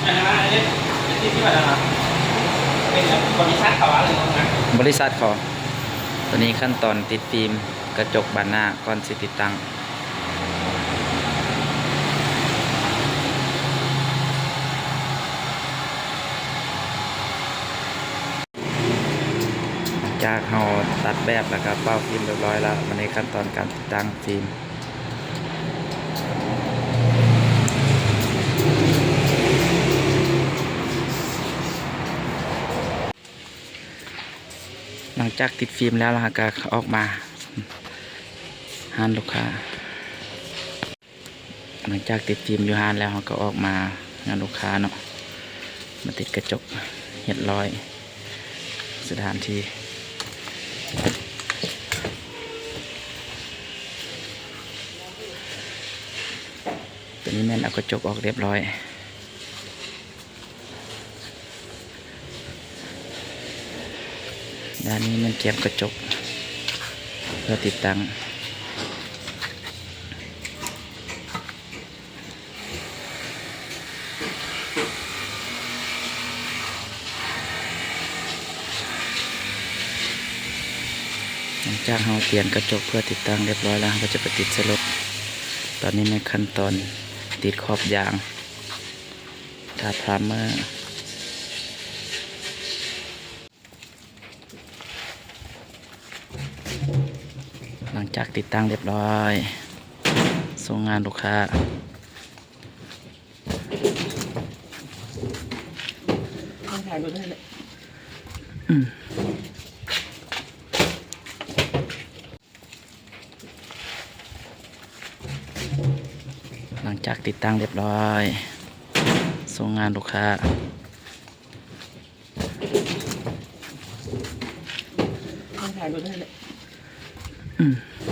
ອັນນັ້ນ ອັນນີ້ ອັນນີ້ ທີ່ວ່າ ເປັນ ເປັນ ບໍລິສັດເຂົາວ່າ ຫຼື ໂຮງງານ? ບໍລິສັດເຂົາ. ຕອນນີ້ຂັ້ນຕອນຕິດຟິມກະຈົກບານໜ້າກ່ອນຊິຕິດຕັ້ງ. ຫຼັງຈາກເຮົາຕັດແບບ ແລ້ວກໍເປົ່າຟິມຮຽບຮ້ອຍແລ້ວ, ບັດນີ້ຂັ້ນຕອນການຕິດຕັ້ງຟິມ. ຫຼັງຈາກຕິດຟິມແລ້ວ ເຮົາກໍອອກມາຮ້ານລູກຄ້າ. ຫຼັງຈາກຕິດຟິມຢູ່ຮ້ານແລ້ວ ເຮົາກໍອອກມາງານລູກຄ້າເນາະ, ມາຕິດກະຈົກຮຽບຮ້ອຍ ສະຖານທີ່. ຕົວນີ້ແມ່ນເອົາກະຈົກອອກຮຽບຮ້ອຍ. ດ້ານນີ້ແມ່ນກຽມກະຈົກເພື່ອຕິດຕັ້ງ. ຫຼັງຈາກເຮົາປ່ຽນກະຈົກເພື່ອຕິດຕັ້ງຮຽບຮ້ອຍແລ້ວ ເຮົາກໍຈະໄປຕິດໃສ່ລົດ. ຕອນນີ້ແມ່ນຂັ້ນຕອນຕິດຂອບຢາງ ທາພຣາມເມີ. ຫຼັງຈາກຕິດຕັ້ງຮຽບຮ້ອຍ ສົ່ງງານລູກຄ້າ. ອືມ. ຫຼັງຈາກຕິດຕັ້ງຮຽບຮ້ອຍ ສົ່ງງານລູກຄ້າ. ອືມ.